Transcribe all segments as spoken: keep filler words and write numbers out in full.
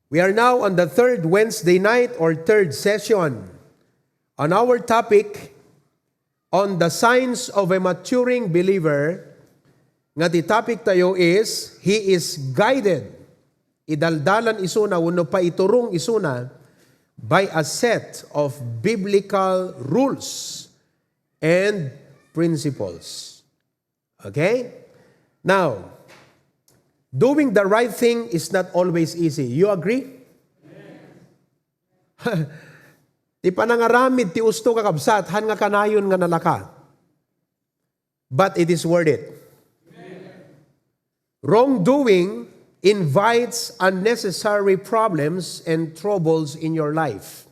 We are now on the third Wednesday night or third session on our topic on the signs of a maturing believer. Nga ti topic tayo is, he is guided. Idaldalan isuna wenno paiturong isuna by a set of biblical rules and principles. Okay? Now, doing the right thing is not always easy. You agree? Ti panangaramid ti usto, kakabsat, han nga kanayon nga nalaka. But it is worth it. Wrongdoing invites unnecessary problems and troubles in your life.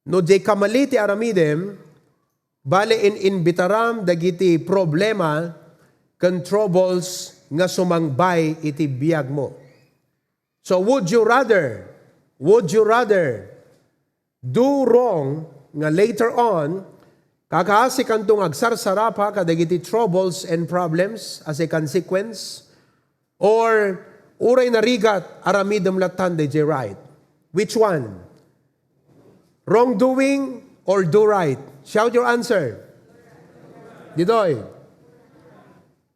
No diay kamali ti aramidem, bale in-imbitaram dagiti problema ken troubles nga sumangbay iti biagmo. So would you rather, would you rather do wrong nga later on, kakaasikanto nga agsarsarapa kadagiti troubles and problems as a consequence? Or uray narigat, aramidem lattan daydiay right? Which one? Wrongdoing or do right? Shout your answer. Ditoy.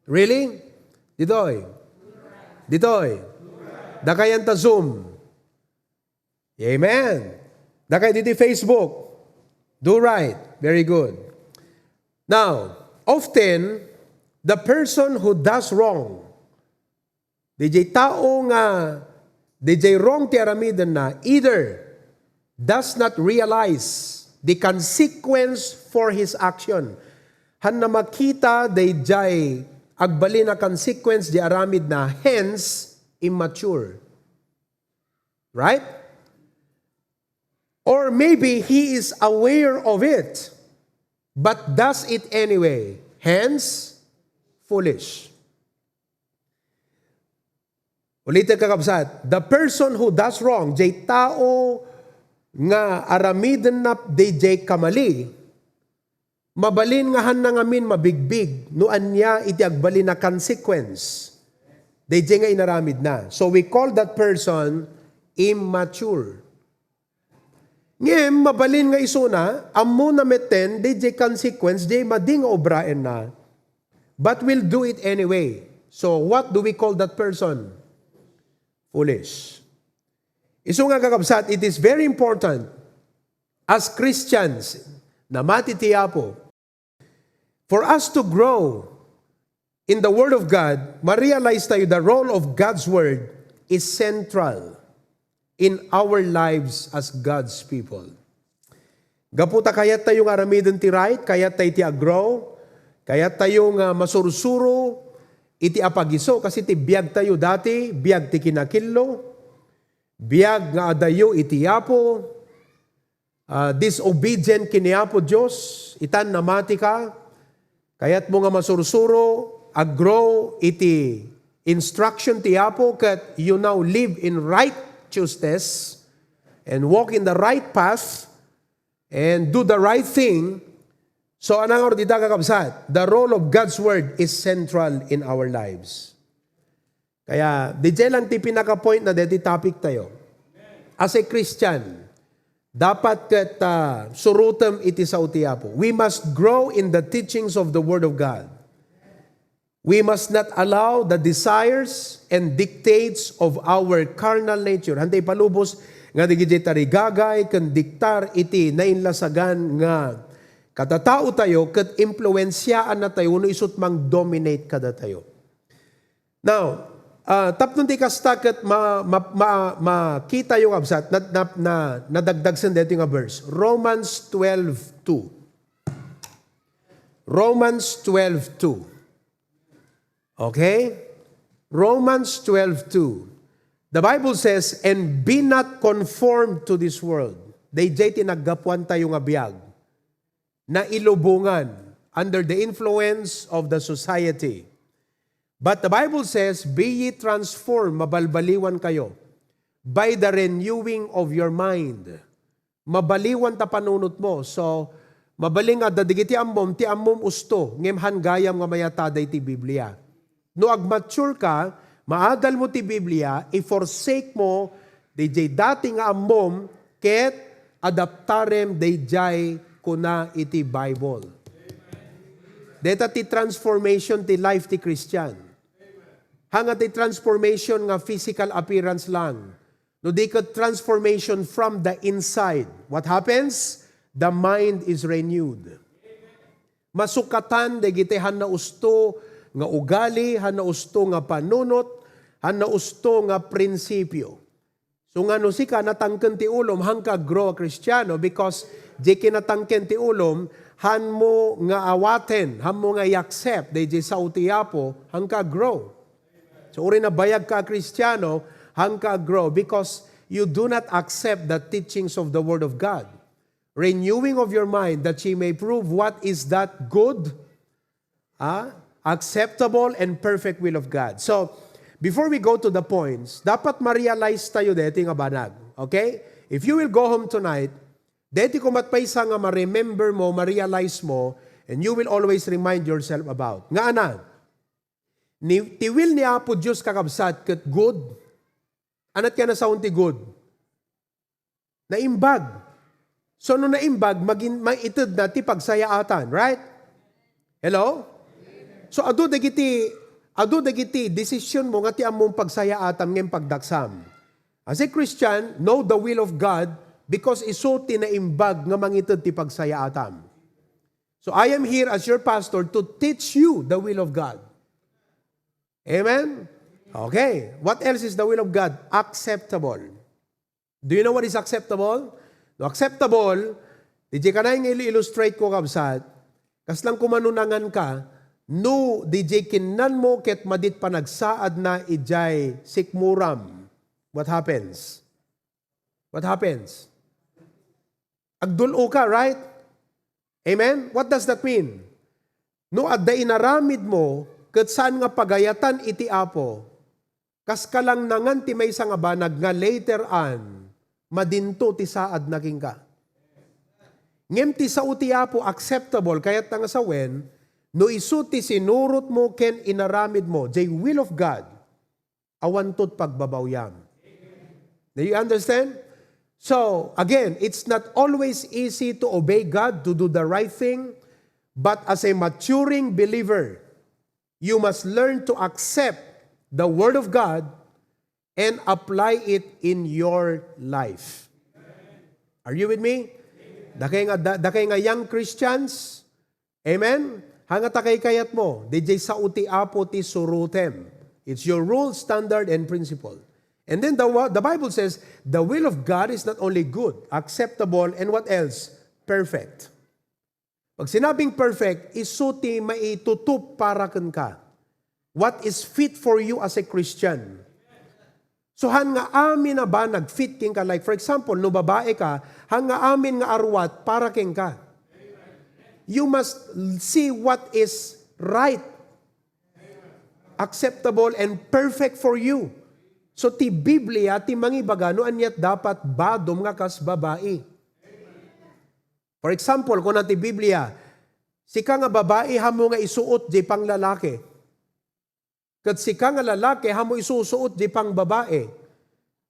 Really? Ditoy. Ditoy. Dakayan ta Zoom. Amen. Dakay ditoy Facebook. Do right. Very good. Now, often, the person who does wrong, diay tao nga diay wrong ti aramidenna, either does not realize the consequence for his action. Hanna makita diay agbalin a consequence diay aramidna, hence, immature. Right? Or maybe he is aware of it, but does it anyway. Hence, foolish. Ulitek, kakabsat, the person who does wrong, diay tao nga aramidenna diay kamali, mabalin nga hanna ngamin mabigbig no ania iti agbalin a consequence daydiay nga inaramidna. So we call that person immature. Ngem mabalin nga isuna, ammona metten daydiay consequence diay madi nga obraenna, but will do it anyway. So what do we call that person? Foolish. Isu nga, kakabsat, it is very important as Christians, namati ti Apo, for us to grow in the Word of God, ma-realize tayo the role of God's Word is central in our lives as God's people. Gapu ta kayat tayo nga aramiden ti right, kayat tayo ti agrow, kayat tayo nga masursuro iti apagiso, kasi ti biag tayo dati, biag ti kinakillo, biag nga adayo iti Apo, ah, disobedient ken ni Apo Dios, itan namati ka, kayatmo nga masursuro, agrow iti instruction ti Apo, ket you now live in righteousness and walk in the right path and do the right thing. So, anang dita, kakabsat? The role of God's Word is central in our lives. Kaya, didiay lang ti pinaka-point na deti topic tayo. As a Christian, dapat ket, ah, surotem iti sao ti Apo. We must grow in the teachings of the Word of God. We must not allow the desires and dictates of our carnal nature. Hantay palubos nga digiti tarigagay ken diktar iti nainlasagan nga katatao tayo ket impluensiaan na tayo wenno isut mang-dominate kadatayo. Now, ah, tapno ti kasta ket ma-, ma-, ma-, makitayo nga absat, na-, na-, na-, nadagdagsen daytoy nga verse. Romans twelve two. Romans twelve two. Okay? Romans twelve two. The Bible says, "And be not conformed to this world." Daydiay ti naggapuan tayo nga biag. Nailubongan, under the influence of the society. But the Bible says, "Be ye transformed," mabalbaliwan kayo, "by the renewing of your mind." Mabaliwan ta panunot mo. So, mabalin nga adda dagiti ammom, ti ammom usto, ngem han gayam nga mayat ta daytoy Biblia. No agmature ka, Maadal mo ti Biblia, i-forsake mo diay dati nga ammom, ket adaptarem daydiay kuna iti Bible. Deta ti transformation ti life ti Christian. Haan nga ti transformation nga physical appearance lang. No di ket transformation from the inside. What happens? The mind is renewed. Masukatan dagiti haan nga usto nga ugali, haan nga usto nga panunot, haan nga usto nga prinsipio. So nga no sika natangken ti ulom, haanka grow a Kristiano because di kinatangken ti ulom, haanmo nga awaten, haanmo nga i-accept, daydiay sao ti Apo, haanka grow. So, uri na bayagka a Kristiano, haanka grow because you do not accept the teachings of the Word of God. Renewing of your mind that ye may prove what is that good, ah, acceptable, and perfect will of God. So, before we go to the points, dapat ma-realize tayo deti nga banag. Okay? If you will go home tonight, deti kumat paysa nga ma-remember mo, ma-realize mo, and you will always remind yourself about. Nga ana, ni, ti will ni Apo Dios, kakabsat, ket good. Anat kaya nasaon ti good? Naimbag. So, no naimbag, magin-, maited na ti pagsayaatan, right? Hello? So, adu dagiti, adu dagiti decision mo nga ti ammom pagsayaatam ngem pagdaksam. As a Christian, know the will of God because isu ti naimbag nga mangited ti pagsayaatam. So, I am here as your pastor to teach you the will of God. Amen? Okay. What else is the will of God? Acceptable. Do you know what is acceptable? No acceptable, diay kanay nga il-illustrate ko, kabsat, kasla koma no nanganka, no diay kinnanmo ket madit panagsaadna idiay sikmuram. What happens? What happens? Agdul-oka, right? Amen? What does that mean? No adda inaramidmo ket saan nga pagayatan iti Apo, kaska lang nangan ti maysa nga banag nga later on, madinto ti saadna kenka. Ngem ti sao ti Apo, acceptable, kayatna nga sawen, no isu ti sinurotmo ken inaramidmo, the will of God, awanto ti pagbabawiam. Do you understand? So, again, it's not always easy to obey God, to do the right thing, but as a maturing believer, you must learn to accept the Word of God and apply it in your life. Are you with me? Dakay nga, da-, dakay nga young Christians, amen? Haan nga ta kaykayatmo, diay sao ti Apo ti surotem. It's your rule, standard, and principle. And then the, wo- the Bible says, the will of God is not only good, acceptable, and what else? Perfect. Pag sinabing perfect, isu ti maitutup para kenka. What is fit for you as a Christian? So, haan nga amin a banag fit kenka. Like, for example, no babae ka, haan nga amin nga arwat para kenka. You must see what is right, acceptable, and perfect for you. So, ti Biblia ti mangibaga no aniat dapat badom nga kas babai. For example, kuna ti Biblia, sika nga babai, haanmo nga isuot diay panglalaki. Ket sika nga lalaki, haanmo isusuot diay pangbabai.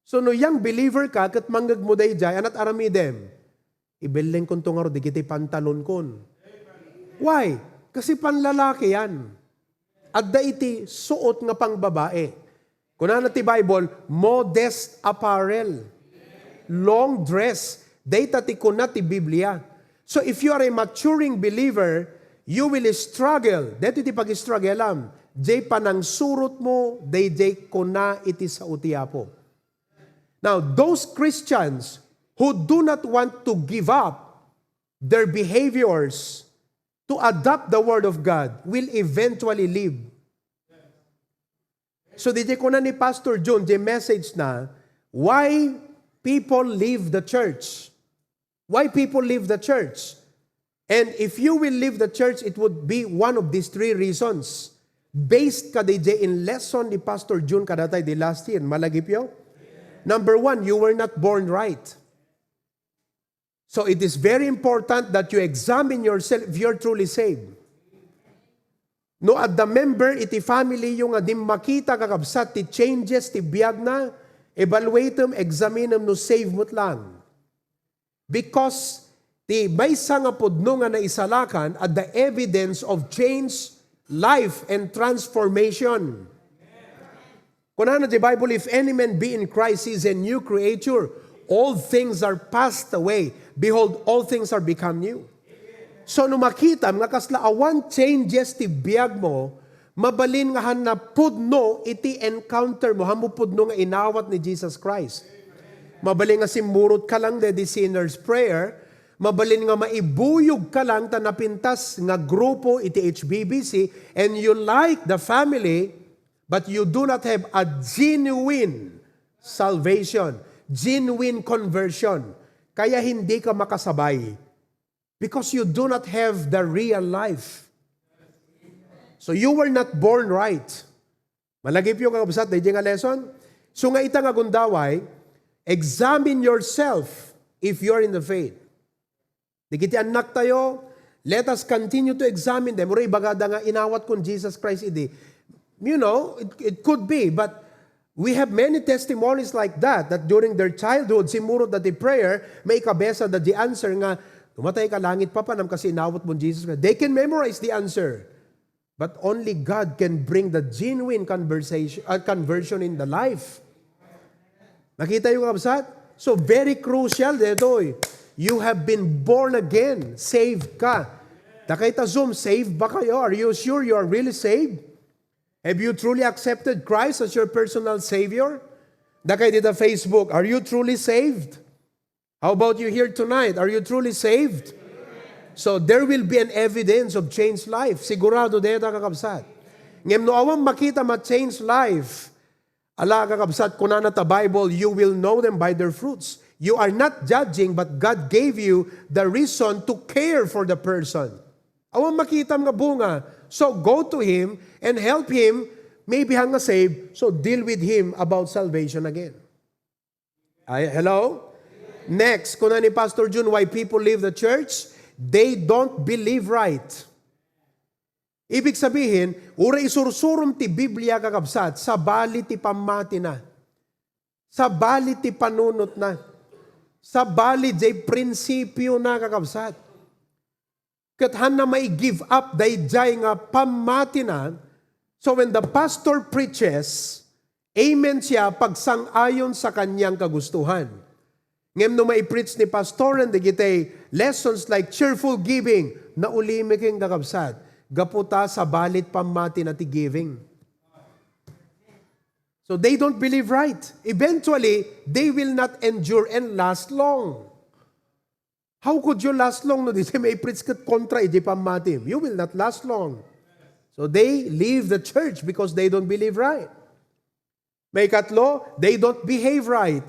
So, no young believer ka, ket mangngegmo daydiay, anat aramidem? Ibellengkonto ngarud dagiti pantalonkon. Why? Kasi panlalaki yan. Adda iti suot nga pangbabai. Kunana ti Bible, modest apparel. Long dress. Dayta ti kuna ti Biblia. So if you are a maturing believer, you will struggle. Daytoy ti pag-struggleam. Diay panangsurotmo, daydiay kuna iti sao ti Apo. Now, those Christians who do not want to give up their behaviors to adopt the Word of God will eventually leave. So, daydiay kuna ni Pastor Jun, diay message na, why people leave the church. Why people leave the church. And if you will leave the church, it would be one of these three reasons. Based kadaydiay in lesson ni Pastor Jun kadata idi last year, malagipyo? Number one, you were not born right. So it is very important that you examine yourself if you're truly saved. No adda member iti familyyo nga di makita, kakabsat, ti changes ti biagna, evaluatem, examinem no save met lang. Because ti maysa nga pudno nga naisalakan adda evidence of change, life, and transformation. Kunana ti Bible, "If any man be in Christ, he is a new creature. All things are passed away. Behold, all things are become new." So, no makitam nga kasla awan changes ti biag mo, mabalin nga han napudno iti encounter mo, han mo pudno nga inawat ni Jesus Christ. Mabalin nga simmurot ka lang daydi sinner's prayer, mabalin nga maibuyog ka lang ta napintas nga grupo iti H B B C, and you like the family, but you do not have a genuine salvation, genuine conversion. Kaya hindi ka makasabay because you do not have the real life. So you were not born right. Malagipyo, kakabsat, daydi nga lesson. So nga ita nga gundaway, examine yourself if you are in the faith. Dagiti annak tayo, let us continue to examine them. Uray ibagada nga inawat kon Jesus Christ idi. You know, it, it could be, but we have many testimonies like that, that during their childhood, simmurot da ti prayer, maikabesa da ti answer nga, "Tumatay ka, langit papanam kasi inawat mo Jesus Christ." They can memorize the answer. But only God can bring the genuine conversation, uh, conversion in the life. Nakita yung, kabsat? So, very crucial detoy. You have been born again. Saved ka. Dakay ta Zoom, saved ba kayo? Are you sure you are really saved? Have you truly accepted Christ as your personal Savior? Dakay dita Facebook, are you truly saved? How about you here tonight? Are you truly saved? So there will be an evidence of changed life. Sigurado deta, kakabsat. Ngem no awan makita ma changed life, ala, kakabsat, kunana ta Bible, "You will know them by their fruits." You are not judging, but God gave you the reason to care for the person. Awan makitam nga bunga. So go to him and help him, maybe hanga save, so deal with him about salvation again. Ay, hello? Next, kuna ni Pastor Jun, why people leave the church? They don't believe right. Ibig sabihin, uray isursurom ti Biblia, kakabsat, sabali ti pammatina. Sabali ti panunotna. Sabali jay prinsipiona, kakabsat. Ket hanna mai-give up dayjay nga pammatina. So when the pastor preaches, amen siya, pagsang-ayon sa kaniang kagustuhan. Ngem no mai-preach ni pastoren dagiti lessons like cheerful giving, naulimi ken, kakabsat, gapu ta sabali ti pammatina ti giving. So they don't believe right. Eventually, they will not endure and last long. How could you last long no di tayo mai-preach ket kontra iti pammatim? You will not last long. So they leave the church because they don't believe right. Maikatlo, they don't behave right.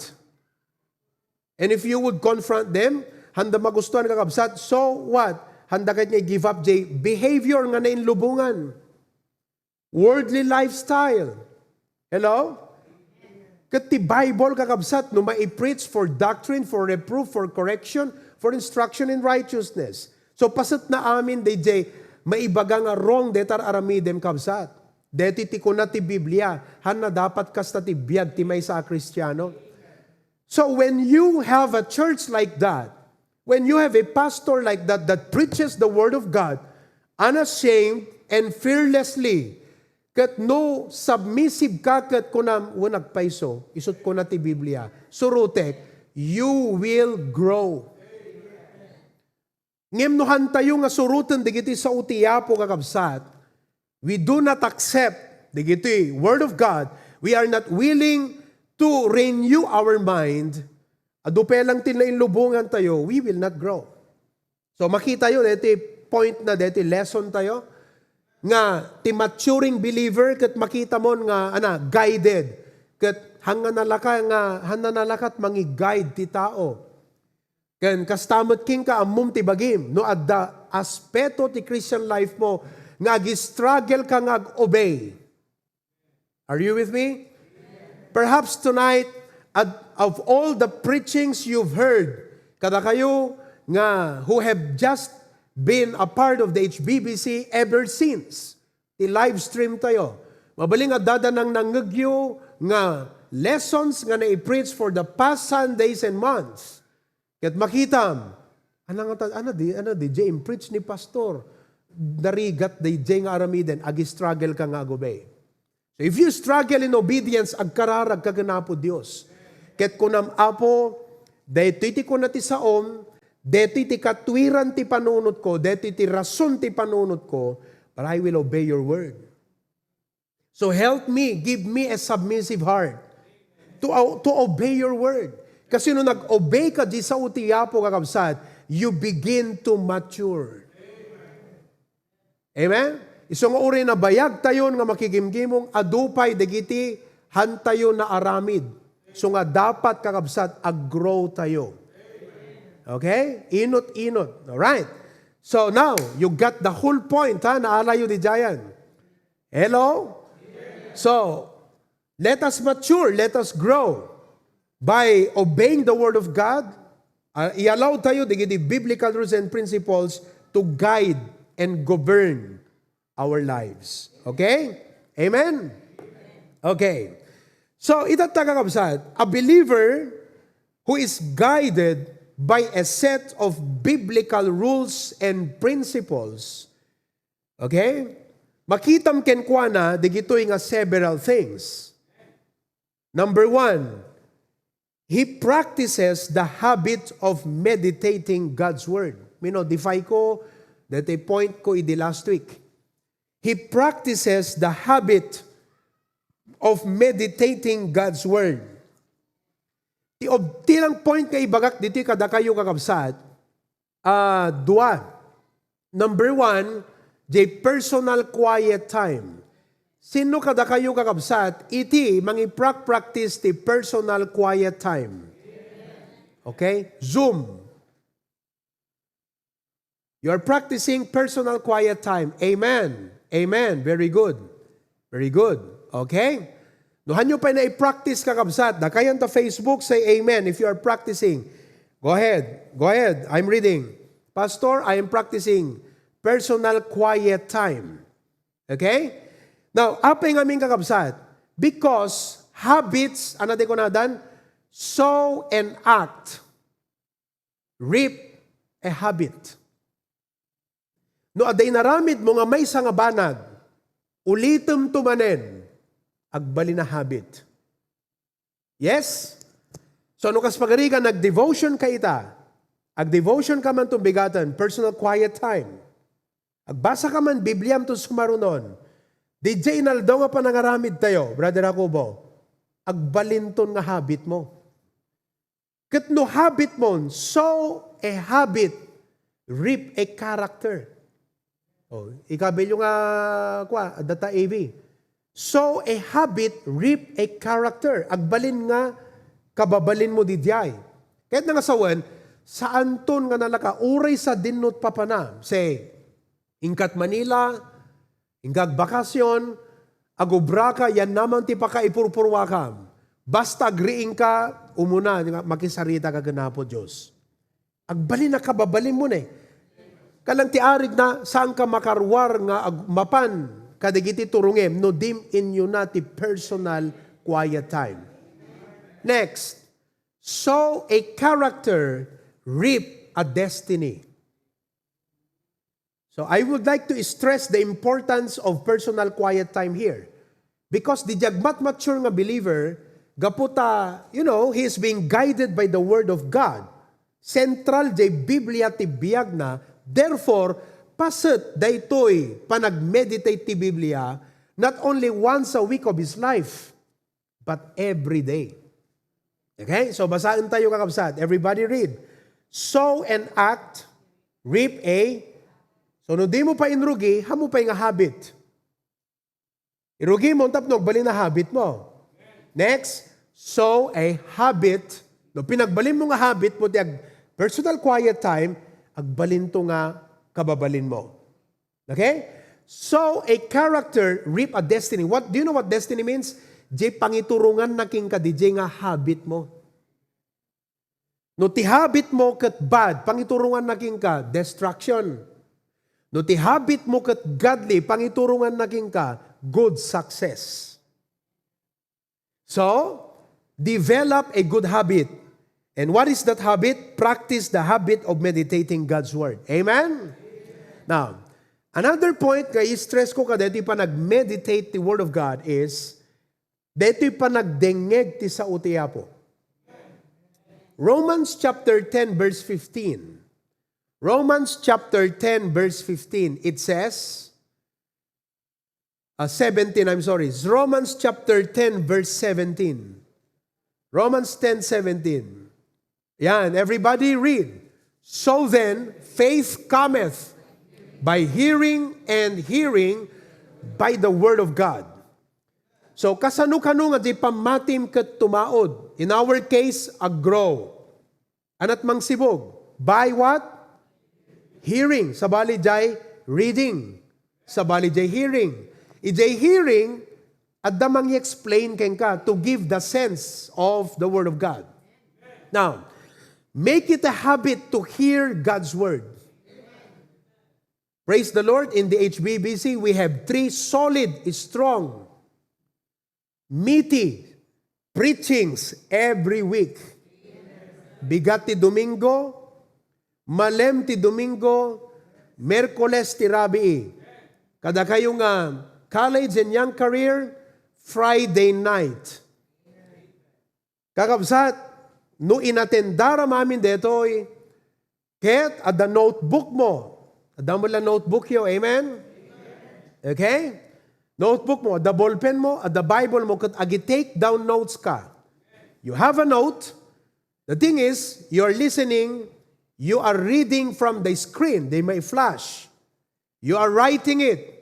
And if you would confront them, handa magustuhan, kakabsat, so what? Handa ket nga i-give up jay behavior nga nainlubongan. Worldly lifestyle. Hello? Ket ti Bible, kakabsat, no mai-preach for doctrine, for reproof, for correction, for instruction in righteousness. So, paset na amin dayjay maibaga nga wrong deta ar-aramidem, kabsat. Deti ti kuna ti Biblia, hanna dapat kasta ti biag ti maysa a Kristiano. So when you have a church like that, when you have a pastor like that that preaches the word of God unashamed and fearlessly, ket no submissive ka ket kunam, "Wen, agpayso, isut' kuna ti Biblia, surotek," you will grow. Ngem no hantayo nga suroten dagiti sao ti Apo, kakabsat, we do not accept dagiti Word of God, we are not willing to renew our mind, adu pay lang ti nainlubongan tayo, we will not grow. So, makita yo, deti point na, deti lesson tayo, nga ti maturing believer, ket makita mon nga, ana, guided, ket hanga nalaka-, nga, hanga nalakat mangi-guide ti tao. Ken kasta met kenka, ammom ti bagim, no adda aspeto ti Christian life mo nga agi-struggle ka nga ag-obey. Are you with me? Perhaps tonight, at, of all the preachings you've heard, kadakayo nga who have just been a part of the H B B C ever since, ti live stream tayo. Mabalin nga adda nangnangngegyo nga lessons nga nai-preach for the past Sundays and months. Ket makitam, ano nga ta-, ano di, ano di, jay impreach ni pastor. Narigat di, jay nga aramiden, ag-struggle ka nga agobey. So if you struggle in obedience, agkararag ka ken Apo Dios. Ket kunam, Apo, daytoy ti kuna ti saom, daytoy ti katwiran ti panunotko, daytoy ti rason ti panunotko, but I will obey your word. So help me, give me a submissive heart to, to obey your word. Kasi no nag-obey ka di sao ti Apo, kakabsat, you begin to mature. Amen? Isu nga uray nabayag tayon nga makigimgimong, adu pay dagiti hantayo naaramid. So nga dapat, kakabsat, ag-grow tayo. Okay? Inot-inot. Alright. So now, you got the whole point, ha? Naalayo di jayan. Hello? So, let us mature, let us grow by obeying the word of God. Ah, i-allow tayo dagiti biblical rules and principles to guide and govern our lives. Okay? Amen? Okay. So, itatta, kakabsat, a believer who is guided by a set of biblical rules and principles, okay? Makitam kenkuana dagitoy nga several things. Number one, he practices the habit of meditating God's word. Minodify ko daytoy point ko idi last week. He practices the habit of meditating God's word. Ti ob-, ti lang point nga ibagak ditoy kadakayo, kakabsat, ah, dua. Number one, the personal quiet time. Sino kadakayo, kakabsat, iti mangiprak-practice ti personal quiet time? Okay? Zoom. You are practicing personal quiet time. Amen. Amen. Very good. Very good. Okay? No, hanyo pay nai-practice, kakabsat. Dakayan ta Facebook, say amen if you are practicing. Go ahead. Go ahead. I'm reading. Pastor, I am practicing personal quiet time. Okay? Now, apay ngamin, kakabsat? Because habits, ano di ko nadan? Sow and act. Reap a habit. No adda inaramidmo nga maysa nga banag, ulitemto manen, agbalin a habit. Yes? So, no kas pagarigan, nag-devotion ka ita, ag-devotion ka man tumbigaten, personal quiet time. Agbasa ka man Bibliam to sumarunon. Didiay inaldaw nga panangaramid tayo, Brother Jacobo, agbalinton nga habit mo. Ket no habit mon, sow a habit, reap a character. Oh, ikabilyo nga, kwa, data A V. Sow a habit, reap a character. Agbalin nga kababalin mo didiay. Ket nga sawen, saanton nga nalaka, uray sa dinnot papana. Say, inkat Manila, inka agbakasyon, agubraka, yan naman ti pakaipurpuruakam. Basta agriingka, umuna, nga makisarita ka ken Apo Dios. Agbalin a kababalin mo ne. Kalang ti arig na, saan ka makaruar nga ag-, mapan kadagiti turungem no dim inyo na ti personal quiet time. Next, sow a character, reap a destiny. So I would like to stress the importance of personal quiet time here. Because diay agmat-mature nga believer, gapu ta, you know, he is being guided by the Word of God. Central diay Biblia ti biagna. Therefore, paset daytoy panag-meditate ti Biblia not only once a week of his life, but every day. Okay? So, basaen tayo, kakabsat. Everybody read. Sow and act, reap a. So, no di mo pa inrugi, haanmo pay nga habit. Irugi mo, tapno agbalin a habit mo. Next, sow a habit. No pinagbalin mo nga habit mo, ti ag-, personal quiet time, agbalinto nga kababalin mo. Okay? Sow a character, reap a destiny. What, do you know what destiny means? Diay pangituronganna kenka diay nga habit mo. No ti habit mo ket bad, pangituronganna kenka, destruction. No ti habit mo ket godly, pangituronganna kenka, good success. So, develop a good habit. And what is that habit? Practice the habit of meditating God's Word. Amen? Now, another point nga i-stress ko kadagiti panag-meditate ti Word of God is, daytoy panagdengngeg ti sao ti Apo. Romans chapter ten, verse fifteen. Romans chapter ten, verse fifteen, it says, uh, seventeen, I'm sorry. It's Romans chapter ten, verse seventeen. Romans ten seventeen. Yan, everybody read. So then, faith cometh by hearing, and hearing by the word of God. So, kasano-kano nga di pammatim ket tumaud. In our case, a grow. Anat mangsibog? By what? Hearing. Sabali jay reading. Sabali jay hearing. Ijay hearing, adda mangi-explain kenka to give the sense of the Word of God. Now, make it a habit to hear God's Word. Praise the Lord. In the H B B C, we have three solid, strong, meaty preachings every week. Bigat ti Domingo, malem ti Domingo, Miyerkules ti Rabii. Kadakayo nga college and young career, Friday night. Kakabsat, no inatendar amin detoy, ket adda notebook mo. Adda mo la notebook yo, amen? Okay? Notebook mo, adda ballpen mo, adda Bible mo, ket agi-take down notes ka. You have a note. The thing is, you're listening, you are reading from the screen. They may flash. You are writing it.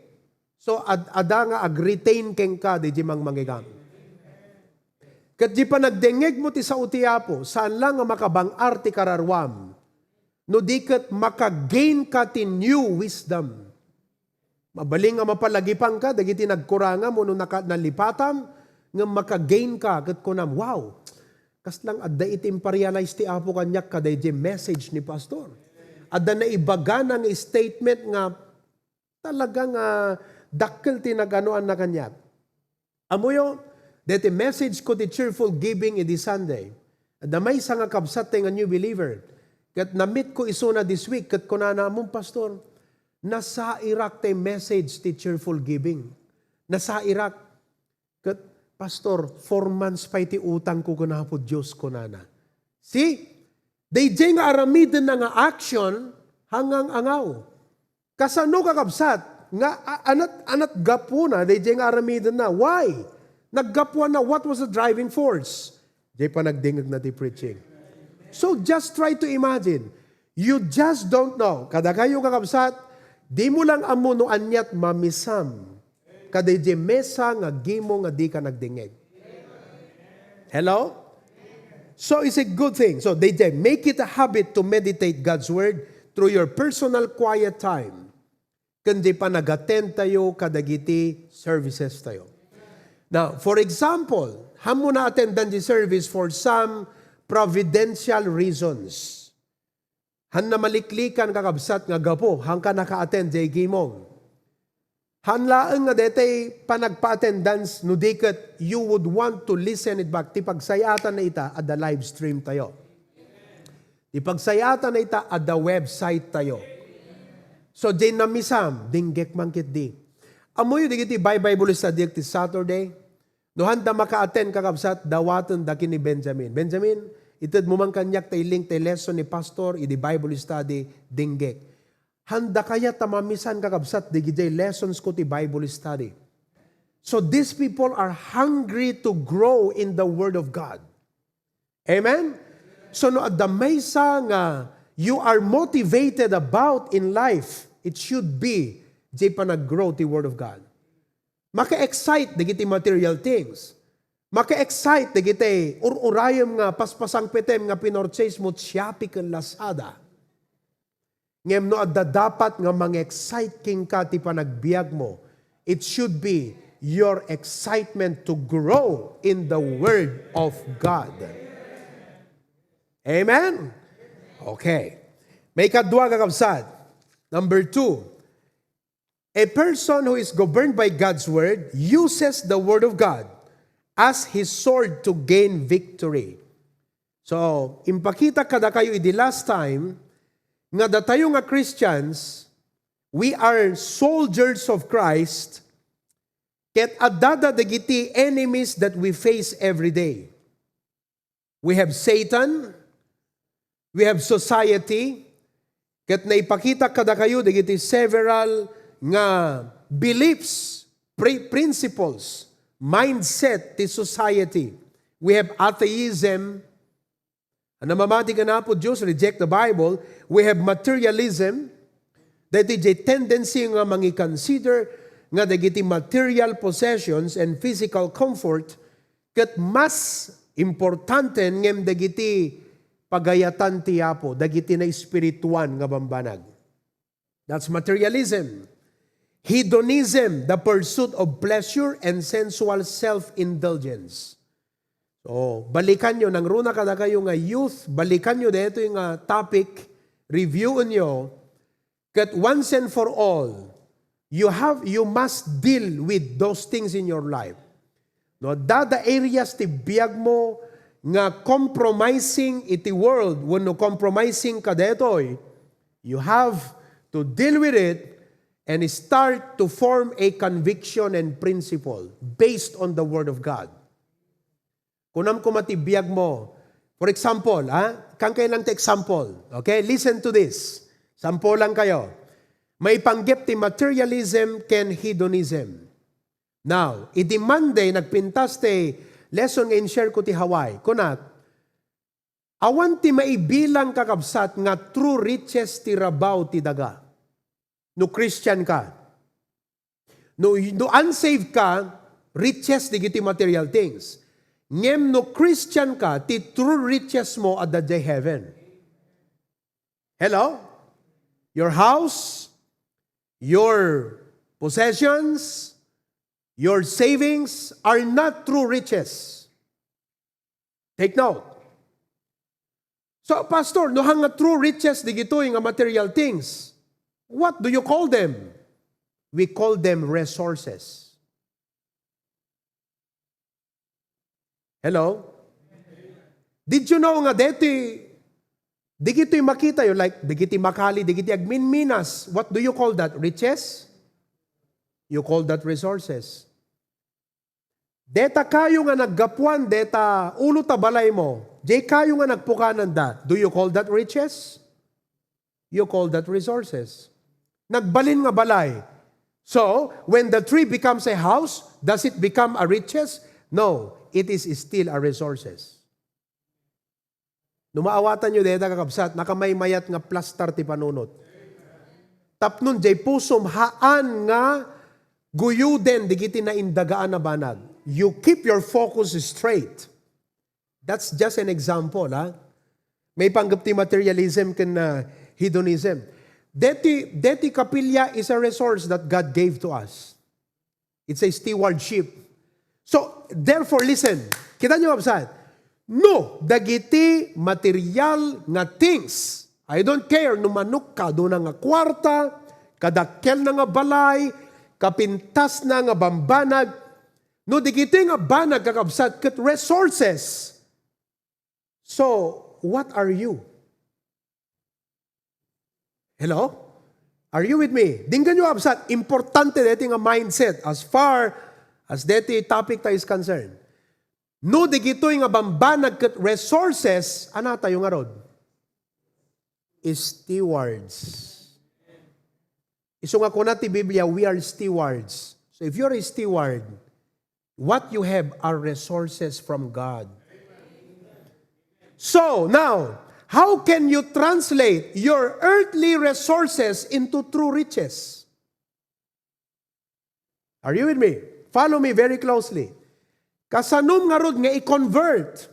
So, ad-, ada nga ag-retain kenka, di di mangmangigan. Ket di panagdengngeg mo ti sao ti Apo, saan la nga makabang-ar ti kararuam. No di ket makagain ka ti new wisdom. Mabalin nga mapalagipanka dagiti nagkurangam wenno naka-, nalipatam, ngem makagain ka ket kunam, "Wow, kaslang adda iti imparealize ti Apo kaniak kadaydi message ni Pastor." Adda naibagana nga statement nga talaga nga dakkel ti naganoanna kaniak. Ammoyo, deti message ko ti cheerful giving idi Sunday. Adda maysa nga kabsat nga new believer. Ket na-meet ko isuna this week, ket kunana, "Ammom, Pastor, nasairak ti message ti cheerful giving. Nasairak. Ket, Pastor, four months pay ti utangko ken Apo Dios," kunana. See? Daydiay nga aramidenna nga action, hangang-angaw. Kasano, kakabsat, nga a-, anat, anat gapuna daydiay nga aramidenna? Why? Naggapuanna, what was the driving force? Diay panagdengngegna ti preaching. So just try to imagine. You just don't know. Kadakayo, kakabsat, di mo lang ammo no aniat mamisam kadaydiay mesa nga gimo nga dika nagdengngeg. Hello? So it's a good thing. So they, they make it a habit to meditate God's word through your personal quiet time. Ken di panag-attend tayo kadagiti services tayo. Now, for example, hammo na-attendan di service for some providential reasons. Hanna maliklikan, kakabsat, nga gapu, hanka naka-attend jay gimong. Han laeng nga detay panagpa-attendance no di ket you would want to listen it back. Ti pagsayaatanna ita, adda live stream tayo. Ti pagsayaatanna ita, adda website tayo. So, jay namisam, denggek man ketdi. Ammoyo dagiti bi-, Bible study ti Saturday? No handa maka-attend, kakabsat, dawaten da ken ni Benjamin. "Benjamin, itedmo man kaniak tay link tay lesson ni Pastor idi Bible study, denggek." Handa kayat ta mamisan, kakabsat, dagiti lessons ko ti Bible study. So these people are hungry to grow in the Word of God. Amen? So no adda maysa nga you are motivated about in life, it should be jay panag-grow ti Word of God. Maka-excite dagiti material things. Maka-excite dagiti ur-urayem nga paspasangpetem nga pinurchase mo Shopee ken Lazada. Ngem no adda dapat nga mang-excite kenka ti panagbiag mo, it should be your excitement to grow in the Word of God. Amen? Okay. Maikadua, kakabsat. Number two, A person who is governed by God's word uses the word of God as his sword to gain victory. So, impakita kadakayo idi last time nga datayo nga Christians, we are soldiers of Christ, ket addada dagiti enemies that we face every day. We have Satan, we have society, ket naipakita kadakayo dagiti several nga beliefs, pri-, principles, mindset ti society. We have atheism, a namamati ken Apo Dios, reject the Bible. We have materialism, daytoy jay tendency nga mangi-consider nga dagiti material possessions and physical comfort ket mas importante ngem dagiti pagayatan ti Apo, dagiti naespirituan nga bambanag. That's materialism. Hedonism, the pursuit of pleasure and sensual self-indulgence. So, balikanyo, nangruna kadakayo nga youth, balikanyo daytoy nga topic, reviewonyo, ket once and for all, you have, you must deal with those things in your life. No, dada areas ti biag mo nga compromising iti world, wenno compromising ka daytoy, you have to deal with it and start to form a conviction and principle based on the Word of God. Kunam koma ti biag mo. For example, ha? Kan kayo lang ti example. Okay? Listen to this. Sampo lang kayo. Maipanggep ti materialism ken hedonism. Now, idi Monday, nagpintas ti lesson nga in-share ko ti Hawaii. Kunat, awan ti maibilang, kakabsat, nga true riches ti rabaw ti daga. No Christian ka. No, no unsaved ka, riches dagiti material things. Ngem no Christian ka, ti true riches mo adda jay heaven. Hello? Your house, your possessions, your savings are not true riches. Take note. So, Pastor, no, hanga true riches digitoy nga material things, what do you call them? We call them resources. Hello? Did you know nga deti, digitoy makita yo, like, digiti makali, digiti agminminas, what do you call that? Riches? You call that resources. Deta kayo nga naggapuan, deta ulo ta balay mo, jay kayo nga nagpukanan da. Do you call that riches? You call that resources. Nagbalin nga balay. So, when the tree becomes a house, does it become a riches? No, it is still a resources. No maawatanyo dayta, kakabsat, nakamaymayat nga plastar ti panunot. Tapnon jay pusom, haan nga guyuden digiti naindagaan a banag. You keep your focus straight. That's just an example, ha? Maipanggep ti materialism ken, ah, hedonism. Deti, deti kapilya is a resource that God gave to us. It's a stewardship. So, therefore, listen. Kita nyo, kabsat? No, dagiti material nga things, I don't care no manok ka, aduna nga kuarta, kadakkel na nga balay, kapintas na nga bambanag, no, dagiti nga banag, kakabsat, ket resources. So, what are you? Hello? Are you with me? Denggen yo, kabsat, importante deti nga mindset as far as deti topic ta is concerned. No, digitoy nga bambanag ket resources, anatayo ngarud? Stewards. Isu nga kuna ti Biblia, we are stewards. So if you're a steward, what you have are resources from God. So, now, how can you translate your earthly resources into true riches? Are you with me? Follow me very closely. Kasanom ngarud nga i-convert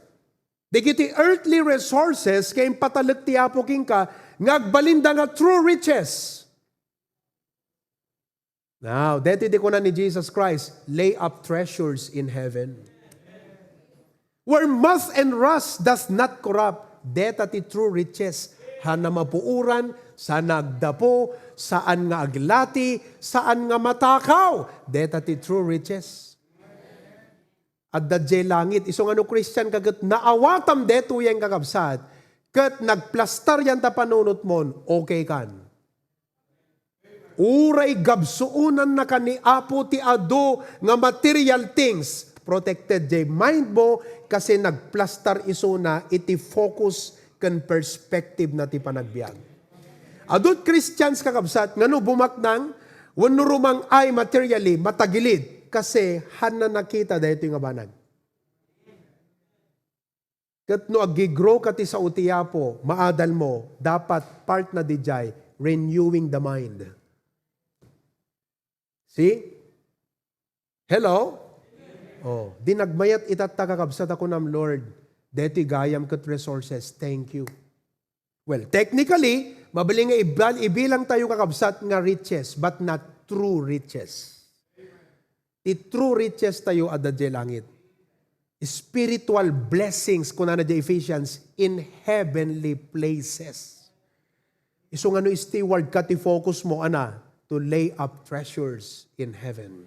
dagiti earthly resources nga impatalek ti Apo kenka nga agbalinda nga true riches. Now, deti ti kuna ni Jesus Christ, "Lay up treasures in heaven, where moth and rust does not corrupt." Deta ti true riches, ha namapuoran, Saan nga agdapo, saan nga aglati, saan nga matakaw. Deta ti true riches. Adda diay langit. Isu nga no Christian ka ket naawatam detoyen, kakabsat, ket nagplastar yan ta panunotmon, okay kan. Uray gabsuonannaka ni Apo ti adu nga material things, protected diay mind mo, kasi nagplastar isuna iti focus ken perspective na ti panagbiag. Adut Christians, kakabsat, nga no bumaknang wenno rumang-ay materially, matagilid, kasi hanna nakita daytoy nga banag. Ket no aggi-grow ka ti sao ti Apo, maadal mo, dapat part na didiay, renewing the mind. See? Hello? Oh, di nagmayat itatta, kakabsat, a kunam, "Lord, deti gayam ket resources. Thank you." Well, technically, mabalin nga ibal-, ibilang tayo, kakabsat, nga riches, but not true riches. Ti true riches tayo adda diay langit. Spiritual blessings, kunana diay Ephesians, in heavenly places. Isu nga no steward ka, ti focus mo, ana, to lay up treasures in heaven.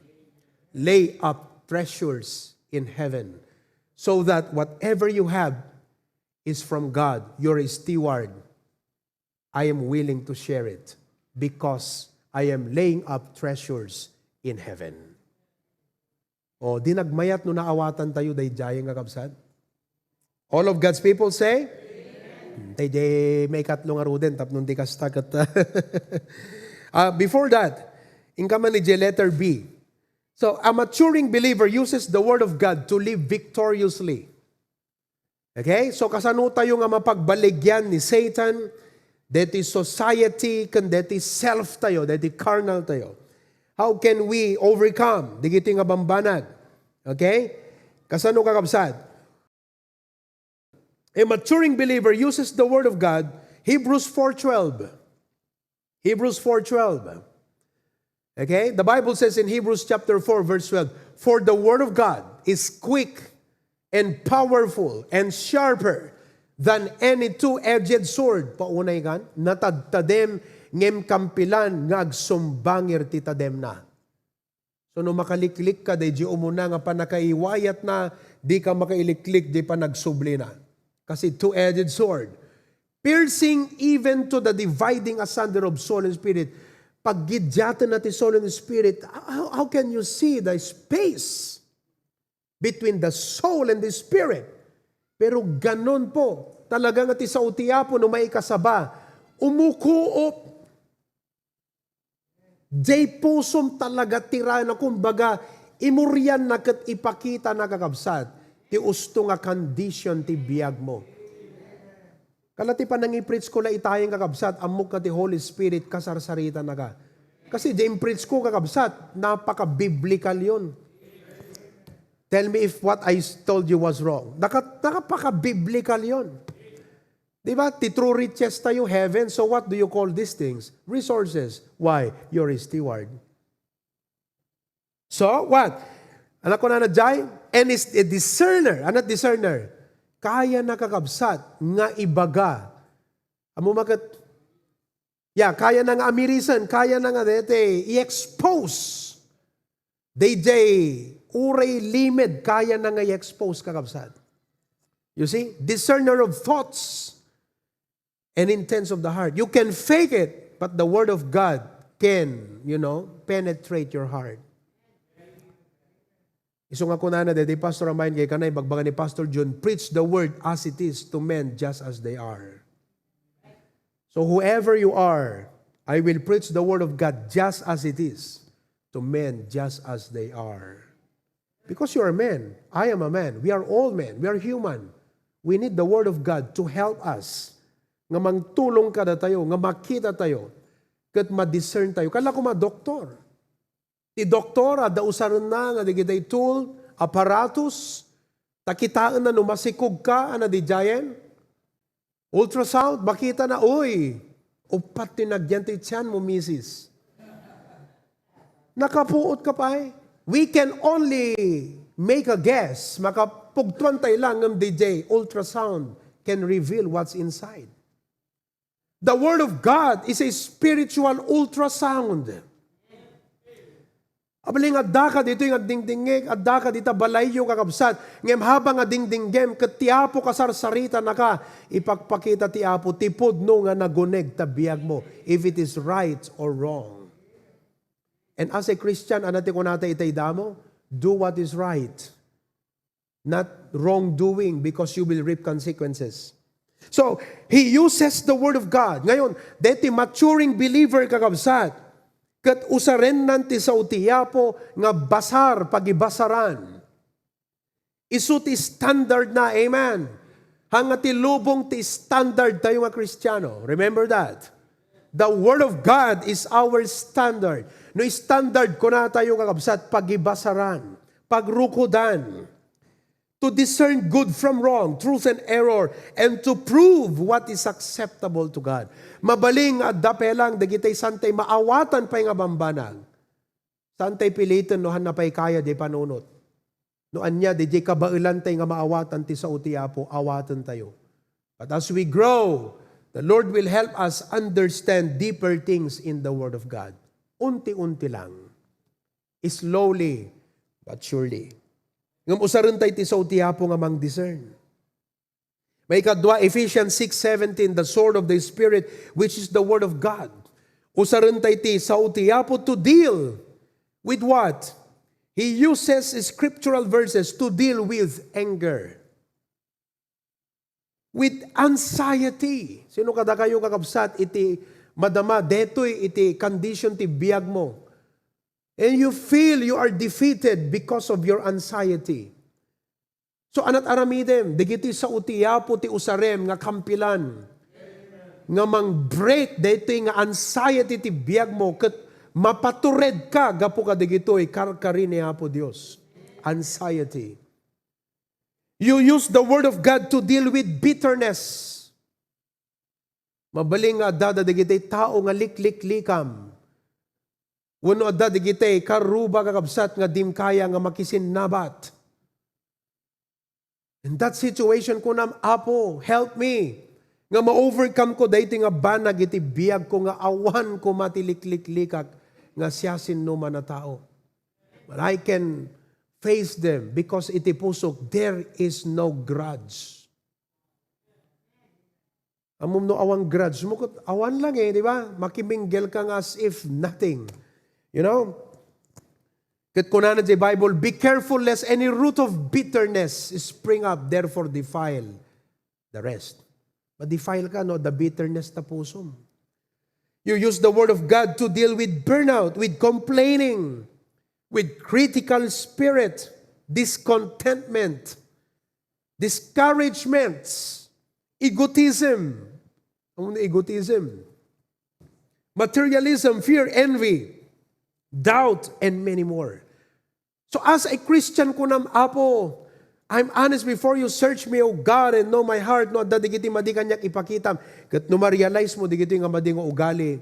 Lay up treasures in heaven. So that whatever you have is from God. You're a steward. I am willing to share it because I am laying up treasures in heaven. O, di nagmayat no naawatan tayo daydiay nga kabsat? All of God's people say? Amen. Tay di maikatlo nga ruden, tapno di kasta ket. Ah, before that, inka man ni letter B. So, a maturing believer uses the word of God to live victoriously. Okay? So, kasano tayo nga mapagbaligyan ni Satan, deti society, ken deti self tayo, deti carnal tayo? How can we overcome digiti nga bambanag? Okay? Kasano, kakabsat? A maturing believer uses the word of God, Hebrews four twelve. Hebrews four twelve. Okay? The Bible says in Hebrews chapter four, verse twelve, "For the word of God is quick and powerful and sharper than any two-edged sword." Paunay kan, natadtadem ngem kampilan nga agsumbangir ti tademna. So, no makaliklik ka daydi umuna nga pannakaiwayatna, di ka makailiklik di panagsublina. Kasi two-edged sword, piercing even to the dividing asunder of soul and spirit. Paggidiatenna ti soul and spirit, how, how can you see the space between the soul and the spirit? Pero ganon po, talaga nga ti sao ti Apo no maikasaba, umukuop. Jay pusom talaga ti rana, kumbaga, imurianna ket ipakitana, kakabsat, ti usto nga condition ti biag mo. Kala ti panangipreach ko la itayen, kakabsat, ammok nga ti Holy Spirit kasarsaritanaka. Kasi di impreach ko, kakabsat, napaka-biblical yun. Tell me if what I told you was wrong. Naka-, napaka-biblical yun. Di ba? Ti true riches tayo, heaven. So what do you call these things? Resources. Why? You're a steward. So, what? Anak ko na na jay? And is a discerner. Ano discerner? Kaya na, kakabsat, nga ibaga. Amo maket, yeah, kaya na nga amirisan, kaya na nga dete, i-expose. Dayjay, uray limed, kaya na nga i-expose, kakabsat. You see? Discerner of thoughts and intents of the heart. You can fake it, but the word of God can, you know, penetrate your heart. Isu nga kunana, daydi pastor a mayen kay kanay, bagbaga ni Pastor Jun, "Preach the word as it is to men just as they are." So whoever you are, I will preach the word of God just as it is to men just as they are. Because you are a man, I am a man, we are all men, we are human. We need the word of God to help us. Nga mangtulong kadatayo, nga makita tayo, ket ma-discern tayo. Kala ko ma doktor. Ti doktor, adda usarenna nga dagiti tool, apparatus, ta kitaenna no masikog ka, ana didiayen? Ultrasound, makita na, "Uy, uppat ti nagyan ti tiyan mo, misis." Nakapuot ka pay. We can only make a guess. Makapugtuan tayo lang ngem didiay ultrasound can reveal what's inside. The Word of God is a spiritual ultrasound. Abalin, adda ka ditoy nga agdingdingngeg, adda ka dita balayyo, kakabsat. Ngem habang nga dingdinggem, ket ti Apo kasarsaritanaka, ipakpakita ti Apo ti pudno nga naguneg ta biagmo, if it is right or wrong. And as a Christian, ano ti kunata itay damo? Do what is right. Not wrongdoing, because you will reap consequences. So, he uses the word of God. Ngayon, deti maturing believer, kakabsat, ket usarennan ti sao ti Apo nga basar, pagibasaran. Isu ti standard na, amen. Hanga ti lubong ti standard tayo nga Kristiano. Remember that. The Word of God is our standard. No standard, kuna tayo, kakabsat, pagibasaran, pagrukodan, to discern good from wrong, truth and error, and to prove what is acceptable to God. Mabalin nga adda pay lang dagiti saan tay maawatan pay nga bambanag. Saan tay piliten no hanna pay kaya di panunot. No ania, didiay kabaelantay nga maawatan ti sao ti Apo, awaten tayo. But as we grow, the Lord will help us understand deeper things in the Word of God. Unti-unti lang. Slowly, but surely. Ngem usaren tay ti sao ti Apo nga mang-discern. Maikadua, Ephesians six seventeen, the sword of the Spirit, which is the Word of God. Usaren tay ti sao ti Apo to deal with what? He uses scriptural verses to deal with anger, with anxiety. Sino kadakayo, kakabsat, iti madama detoy iti condition ti biagmo? And you feel you are defeated because of your anxiety. So, anat aramidem, dagiti sao ti Apo ti usarem nga kampilan nga mang-break daytoy nga anxiety ti biagmo ket mapaturedka gapu kadagitoy karkari ni Apo Dios. Anxiety. You use the word of God to deal with bitterness. Mabalin nga adda dagiti tao nga likliklikam. Wenno adda dagiti karruba, kakabsat, nga dim kaya nga makisinnabat. In that situation, kunam, "Apo, help me nga ma-overcome ko daytoy nga banag iti biag ko nga awan koma ti likliklikak nga siasinoman a tao. But I can face them because iti pusok, there is no grudge." Ammom no awan grudge mo, ket awan lang eh, di ba? Makimingle ka nga as if nothing. You know? Ket kunana di Bible, "Be careful lest any root of bitterness spring up, therefore defile the rest." Ma-defile ka, no? The bitterness ta pusom. You use the word of God to deal with burnout, with complaining, with critical spirit, discontentment, discouragements, egotism. Ano nga egotism? Materialism, fear, envy, doubt, and many more. So as a Christian, kunam, "Apo, I'm honest before you. Search me, O God, and know my heart." No adda dagiti madi kaniak, ipakitam. Ket no ma-realize mo dagiti nga madi nga ugali,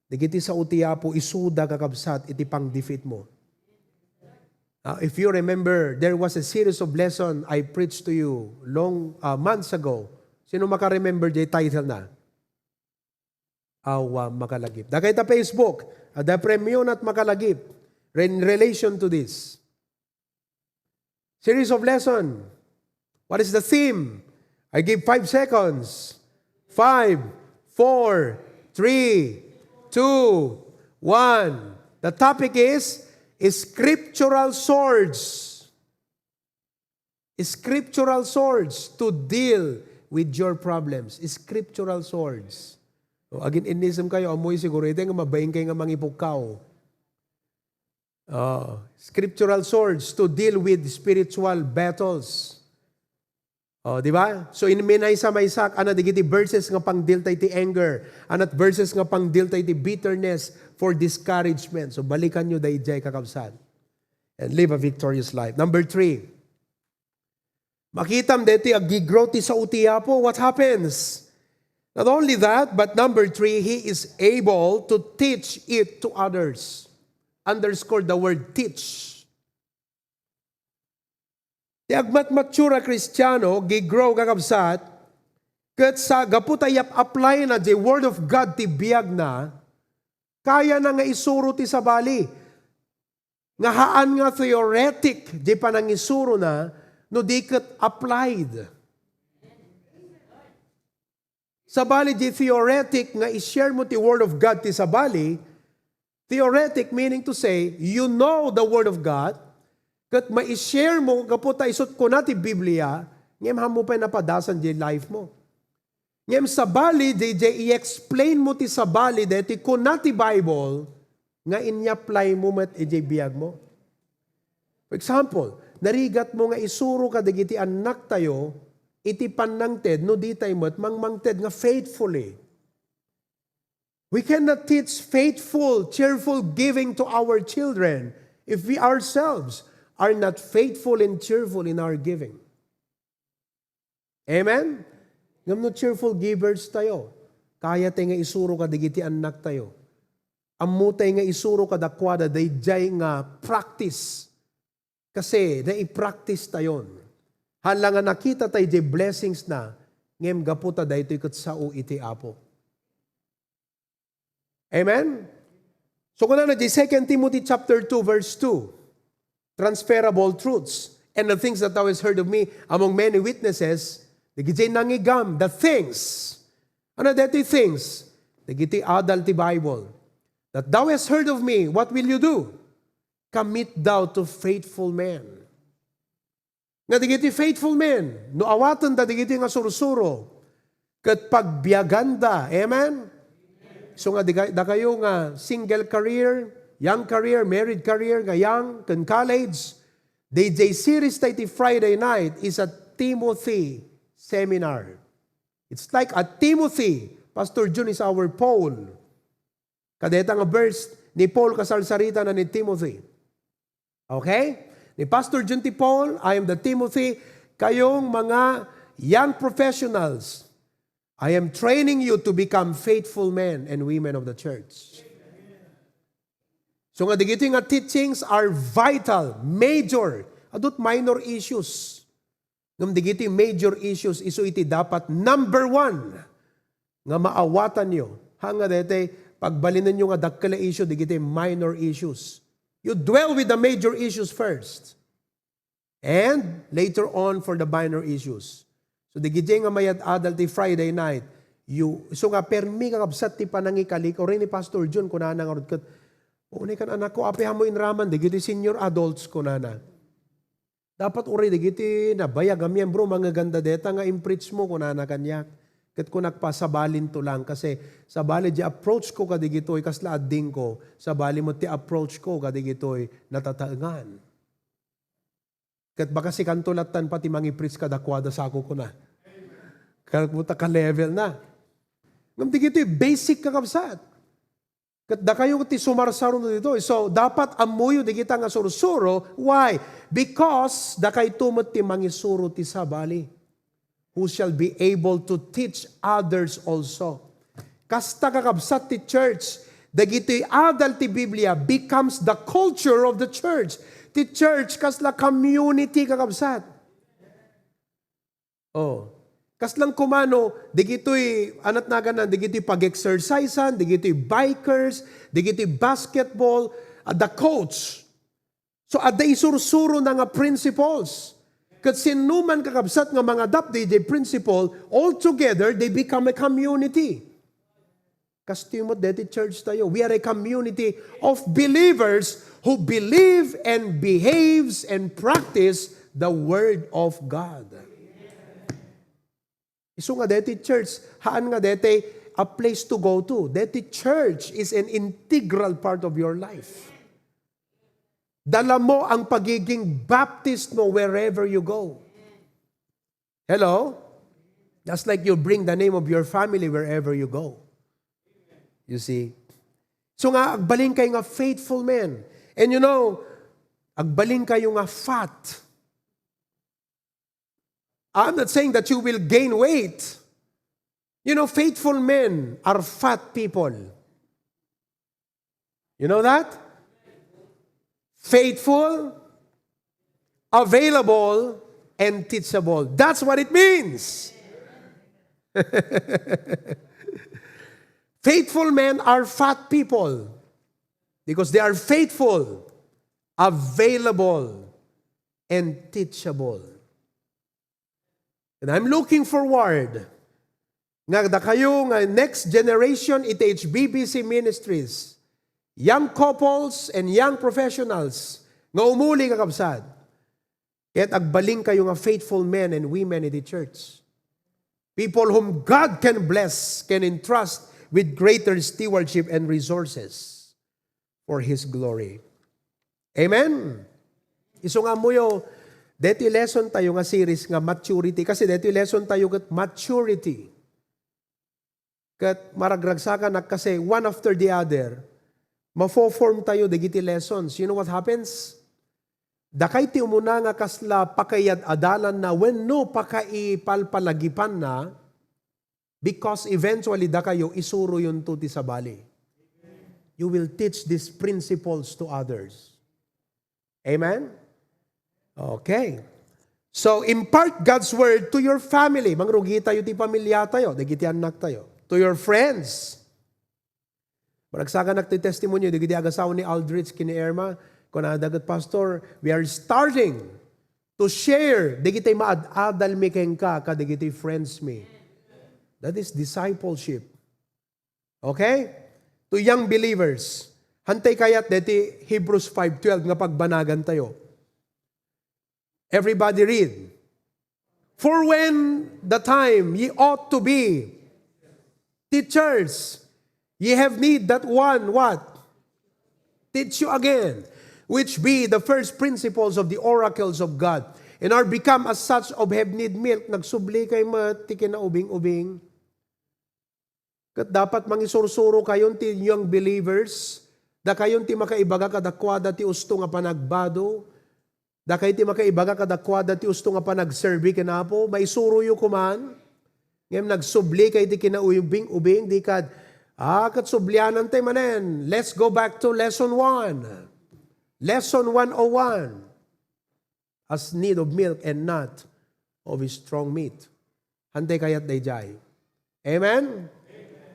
dagiti sao ti Apo, isuda, kakabsat, iti pang-defeat mo. Uh, if you remember, there was a series of lesson I preached to you long, uh, months ago. Sino maka-remember di title na? Awa, makalagip. Dagita Facebook, adda premio nat makalagip in relation to this series of lesson. What is the theme? I give five seconds. Five, four, three, two, one. The topic is scriptural swords. Scriptural swords to deal with your problems. Scriptural swords. O, agin-innisem kayo, amoy siguro iti nga mabain kayo nga mangipukkaw. Ah, scriptural swords to deal with spiritual battles. Oh, di ba? So, in minaysa-maysak, ano, dagiti verses nga pangdil tay ti anger, anat verses nga pangdil tay ti bitterness for discouragement. So, balikan nyo dayjay, kakabsat, and live a victorious life. Number three, makitam deti agigrow ti sao ti Apo. What happens? Not only that, but number three, he is able to teach it to others. Underscore the word teach. Ti agmatmature a Kristiano, gigrow, kakabsat, Ket sa gapu ta iyap-apply na jay Word of God ti biag na, kaya na nga isuro ti sabali. Nga haan nga theoretic jay panangisuro na, no di ket applied. Sabali, di theoretic nga i-share mo ti Word of God ti sabali, theoretic meaning to say, you know the Word of God, ket mai-share mo gapu ta isut' kuna ti Biblia, ngem haanmo pay napadasan di life mo. Ngem sabali, di, di i-explain mo ti sabali, daytoy kuna ti Bible, nga inya-apply mo met idiay biag mo. For example, narigat mo nga isuro kadagiti annak tayo iti pannangted no di tayo met mangmangted nga faithfully. We cannot teach faithful, cheerful giving to our children if we ourselves are not faithful and cheerful in our giving. Amen? Ngem no cheerful givers tayo, kaya tayo nga isuro kadagiti annak tayo. Ammo tayo nga isuro kadakuada daydiay nga practice. Kasi nai-practice tayon. Hala nga nakita tayo di blessings na, ngem gapu ta daytoy ket sao iti Apo. Amen? So, kunana di Second Timothy chapter two, verse two, transferable truths, "And the things that thou hast heard of me among many witnesses," dagiti nangigam, the things. Ano deti things? Dagiti adal ti Bible. "That thou hast heard of me, what will you do? Commit thou to faithful men." Nga dagiti faithful men, no awatenda dagiti nga sursuro, ket pagbiaganda. Amen? So nga, diga-, dakayo nga single career, young career, married career, nga young, ken college, D J series tayo ti Friday night is a Timothy seminar. It's like a Timothy. Pastor Jun is our Paul. Kadeta nga verse ni Paul kasarsarita na ni Timothy. Okay? Ni Pastor Jun ti Paul, "I am the Timothy." Kayong mga young professionals, I am training you to become faithful men and women of the church. So nga, dagiti nga teachings are vital, major, adut minor issues. Ngem dagiti major issues, isu iti dapat number one nga maawatanyo. Haan nga daytoy, pagbalinenyo nga dakkel a issue, dagiti minor issues. You dwell with the major issues first. And later on for the minor issues. So, dagiti nga mayad-adal ti Friday night, you, so nga, permi nga kabsat ti panangikalik, uray ni Pastor Jun, kunana ngarud ket, "Unay kan anakko, apay mo inraman, dagiti senior adults," kunana. "Dapat uray dagiti nabayag a miembro, mangaganda deta nga impreach mo," kunana kaniak. Ket kunak, "Pasabalinto lang, kasi sabali di approach ko kadigitoy, kasla addingko, sabali met ti approach ko kadigitoy, natataengan." Ket baka sikanto lattan pati mangipreach kadakuada, sako kuna. Kal-, puta ka level na. Ngem dagitoy basic, kakabsat. Ket dakayo ti sumarsaruno ditoy. So, dapat ammoyo dagita nga sursuro. Why? Because dakayto met ti mangisuro ti sabali, who shall be able to teach others also. Kasta, kakabsat, ti church, dagiti adal ti Biblia becomes the culture of the church. Ti church, kasla community, kakabsat. Oh. Kaslang kumano, dagitoy, anat naganan, dagitoy pag-exercisean, dagitoy bikers, dagitoy basketball, ah, the coach. So, adda isursuro na nga principles. Ket sinno man, kakabsat, nga mangadapt daydiay principle, all together, they become a community. Kastoy met deti church tayo. We are a community of believers who believe and behaves and practice the Word of God. Isu nga deti church, haan nga deti a place to go to. Deti church is an integral part of your life. Dala mo ang pagiging Baptist mo wherever you go. Hello? Just like you bring the name of your family wherever you go. You see? So nga, agbalin kayo nga faithful men. And you know, agbalin kayo nga fat. I'm not saying that you will gain weight. You know, faithful men are fat people. You know that? Faithful, available, and teachable. That's what it means. Faithful men are fat people because they are faithful, available, and teachable. And I'm looking forward nga dakayo nga next generation iti H B B C Ministries, young couples and young professionals nga umuli, kakabsat, ket agbalinkayo nga faithful men and women iti church. People whom God can bless, can entrust with greater stewardship and resources for His glory. Amen? Isu nga ammoyo, deti lesson tayo nga series nga maturity. Kasi deti lesson tayo ket maturity. Ket maragragsakanak kasi one after the other, mafo-form tayo dagiti lessons. You know what happens? Dakay ti umuna nga kasla pakaiyad-adalanna wenno pakaipalpalagipanna, because eventually dakayo isuroyonto ti sabali. You will teach these principles to others. Amen? Okay. So, impart God's word to your family. Mangrugi tayo ti pamilya tayo, dagiti annak tayo. To your friends. Maragsakanak ti testimony, dagiti agasawa ni Aldrich ken ni Irma, kunada ket, "Pastor, we are starting to share dagiti maad-adalmi kenka kadagiti friends mi." That is discipleship. Okay? To young believers, hantay kayat deti Hebrews five twelve nga pagbanagan tayo. Everybody read. "For when the time ye ought to be teachers, ye have need that one," what? "Teach you again, which be the first principles of the oracles of God, and are become as such of have need milk." Nagsubli kay met ti kinaubing-ubing. Ket dapat mangisursuro kayon ti young believers. Dakayon ti makaibaga kadakuada ti usto nga panagbado. Dakay ti makaibaga kadakuada ti usto nga panagserbi ken Apo. Maisuroyo koman. Ngem nagsubli kay ti kinaubing-ubing, di kad, "Ah, ket sublianan tay manen. Let's go back to lesson one." Lesson one oh one. "As need of milk and not of strong meat." Hantay kayat daydiay. Amen?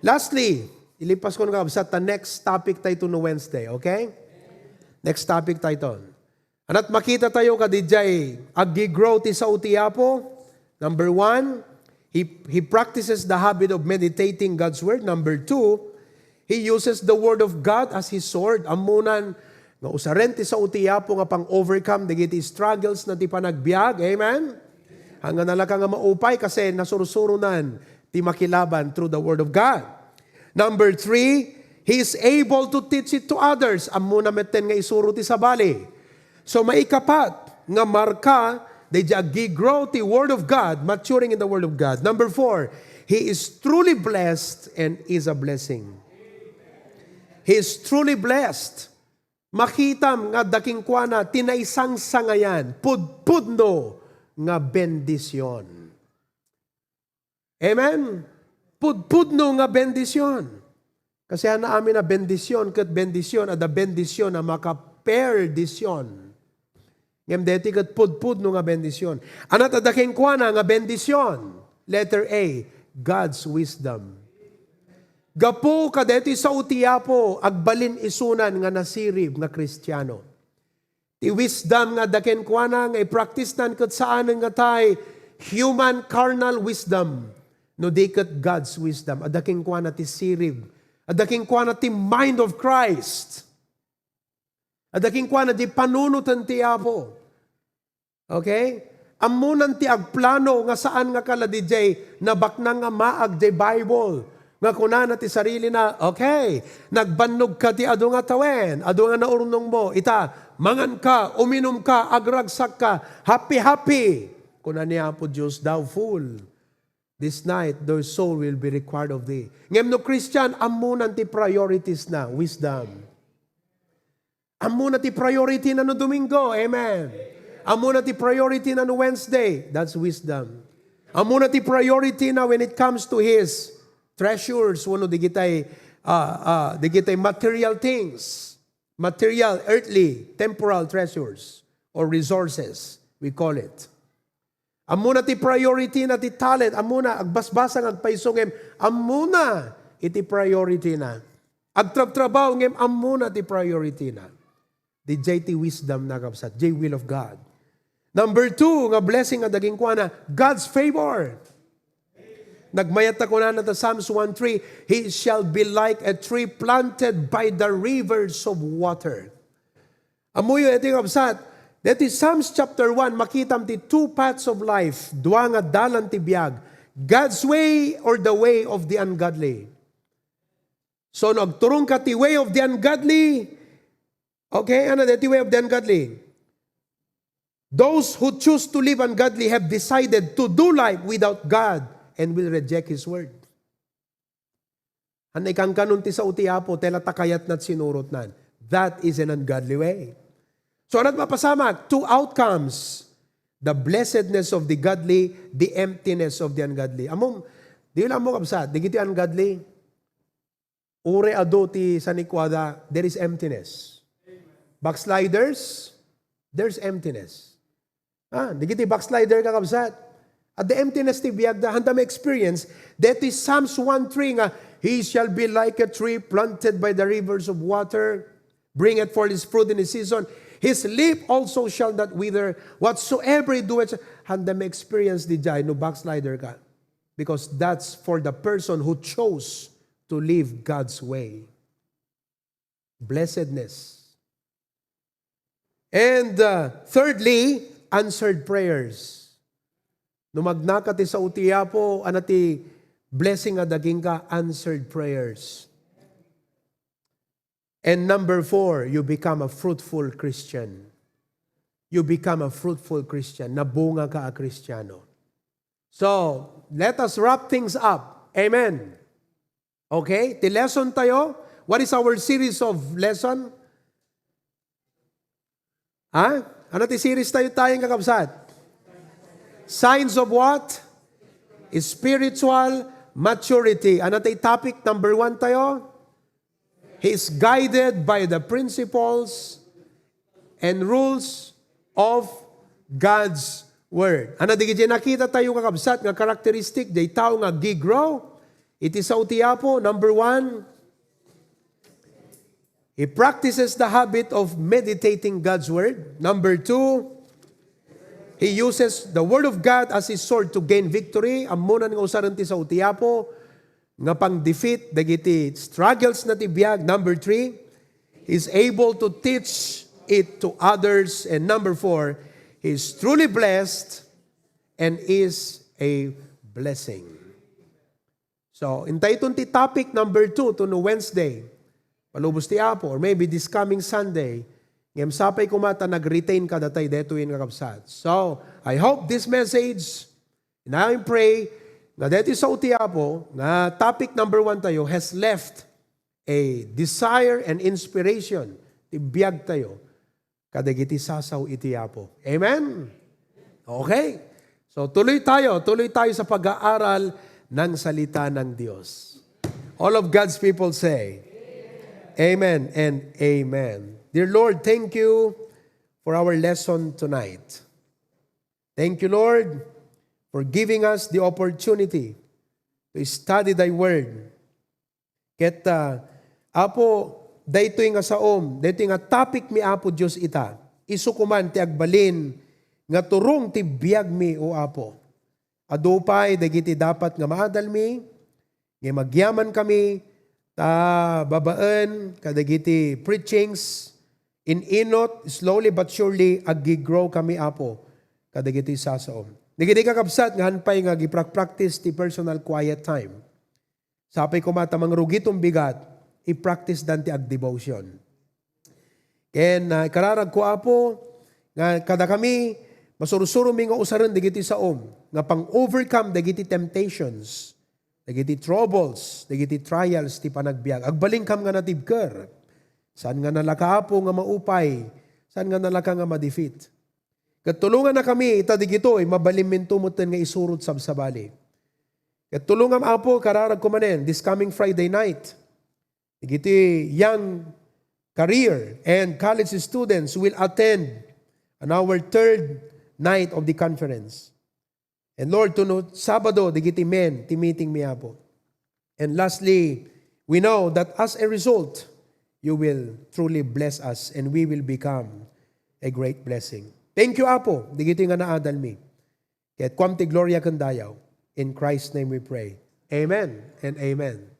Lastly, ilipas ko nga kabsat ta next topic tayo no Wednesday, okay? Next topic tayo. Anat makita tayo kadaydiay, aggi-grow ti sao ti Apo. Number one, he, he practices the habit of meditating God's Word. Number two, he uses the Word of God as his sword. Ammonan nga usaren ti sao ti Apo nga pang-overcome dagiti struggles na ti panagbiag. Amen? Hangganalaka nga maupay kasi nasursuronan ti makilaban through the Word of God. Number three, he is able to teach it to others. Ammona metten nga isuro ti sabali. So, maikapat nga marka, daydi aggi-grow ti Word of God, maturing in the Word of God. Number four, he is truly blessed and is a blessing. He is truly blessed. Makitam nga adda kenkuana ti naisangsangayan, pudpudno nga bendision. Amen? Pudpudno nga bendision. Kasi haan amin a bendision ket bendision, adda bendision a makaperdision. Ngem deti ket pudpudno nga bendision. Anat adda kenkuana nga bendision? Letter A, God's wisdom. Gapu kadeti sao ti Apo, agbalin isunan nga nasirib nga Kristiano. Ti wisdom nga adda kenkuana nga i-practice-nan ket saanen nga tay human carnal wisdom, no di ket God's wisdom. Adda kenkuana ti sirib. Adda kenkuana ti mind of Christ. Adda kenkuana ti panunoten ti Apo. Okay? Ammonan ti agplano nga saan nga kala didiay nabaknang nga maag diay Bible. Nga kunana ti sarilina, "Okay, nagbannogka ti adu nga tawen, adu nga naurnongmo. Ita, manganka, uminumka, agragsakka, happy-happy." Kuna ni Apo Dios, "Thou fool, this night thy soul will be required of thee." Ngem no Christian, ammonan ti priorities na, wisdom. Ammona ti priority na no Domingo. Amen. Ammona ti priority na no Wednesday. That's wisdom. Ammona ti priority na when it comes to his treasures, wenno digitay, ah, ah, digitay material things. Material, earthly, temporal treasures or resources, we call it. Ammona ti priority na ti talent. Ammona, agbasbasa nga agpayso ngem ammona iti priority na. Agtrabtrabaho ngem ammona ti priority na. Didiay ti wisdom na, kabsat. Diay will of God. Number two, nga blessing nga daginkuana, God's favor. Nagmayat ta kunana ta Psalms one three, "He shall be like a tree planted by the rivers of water." Ammoyo iti, kabsat, deti Psalms chapter one, makitam ti two paths of life, dua nga dalan ti biag, God's way or the way of the ungodly. So, no agturongka ti way of the ungodly, okay, ano deti way of the ungodly? Those who choose to live ungodly have decided to do life without God and will reject His word. Anna ikankanon ti sao ti Apo, tela ta kayatna ti sinurotnan. That is an ungodly way. So, anat mapasamak? Two outcomes. The blessedness of the godly, the emptiness of the ungodly. Amom, di lang mo kabsat, digiti ungodly. Ure adu ti sanikuada, there is emptiness. Backsliders, there's emptiness. Ah, digiti backslider, kakabsat. At the emptiness ti biag da, handa ma-experience. That is Psalms one three nga, "He shall be like a tree planted by the rivers of water, bringeth forth his fruit in his season. His leaf also shall not wither. Whatsoever he doeth," handa ma-experience diay no backslider ka. Because that's for the person who chose to live God's way. Blessedness. And, uh, thirdly, answered prayers. No magnaka ti sao ti Apo, anna ti blessing nga daginka, answered prayers. And number four, you become a fruitful Christian. You become a fruitful Christian. Nabunga ka a Kristiano. So, let us wrap things up. Amen. Okay? Ti lesson tayo. What is our series of lesson? Ha? Ano ti series tayo, tayong kakabsat? Signs of what? Spiritual maturity. Ano ti topic number one tayo? He is guided by the principles and rules of God's Word. Ano, dagiti nakita tayo, kakabsat, nga characteristic, diay tao nga gigrow iti sao ti Apo. Number one, he practices the habit of meditating God's Word. Number two, he uses the Word of God as his sword to gain victory. Ammonan nga usaren ti sao ti Apo nga pang-defeat dagiti struggles na ti biag. Number three, he's able to teach it to others. And number four, he's truly blessed and is a blessing. So, intayton ti topic number two to no Wednesday. Palubos ti Apo, or maybe this coming Sunday, ngem sapay koma ta nag-retain kadatay detoy nga kabsat. So, I hope this message, and I pray, nga deti sao ti Apo, nga topic number one tayo has left a desire and inspiration ti biag tayo kadagiti sasao iti Apo. Amen? Okay. So, tuloy tayo, tuloy tayo sa pag-aaral ng salita ng Diyos. All of God's people say, "Amen and amen." Dear Lord, thank you for our lesson tonight. Thank you, Lord, for giving us the opportunity to study thy word. Ket, ah, Apo, daytoy nga saom, daytoy nga topic mi, Apo Dios, ita. Isu koman ti agbalin nga turong ti biagmi, O Apo. Adu pay dagiti dapat nga maadalmi, ngem agyamankami ta babaen kadagiti preachings, in-inot, slowly but surely, aggi-grow kami, Apo, kadagiti sasaom. Dagiti kakabsat nga han pay nga agiprak-practice ti personal quiet time. Sapay koma ta mangrugiton bigat, i-practice dan ti agdevotion. Ken, ah, ikararagko, Apo, nga kadakami, masursuromi nga usaren dagiti saom nga pang-overcome dagiti temptations, dagiti troubles, dagiti trials ti panagbiag. Agbalinkam nga natibker. Saan nga nalaka, Apo, nga maupay? Saan nga nalaka nga ma-defeat? Ket tulongannakami ita digitoy, mabalinminto metten nga isurot sabsabali. Ket tulongam, Apo, kararagko manen, this coming Friday night, dagiti young career and college students will attend on our third night of the conference. And Lord, to no Sabado, dagiti men ti meeting mi, Apo. And lastly, we know that as a result, you will truly bless us and we will become a great blessing. Thank you, Apo, dagiti nga naadal mi. Ket kuam ti gloria ken dayaw. In Christ's name we pray. Amen and amen.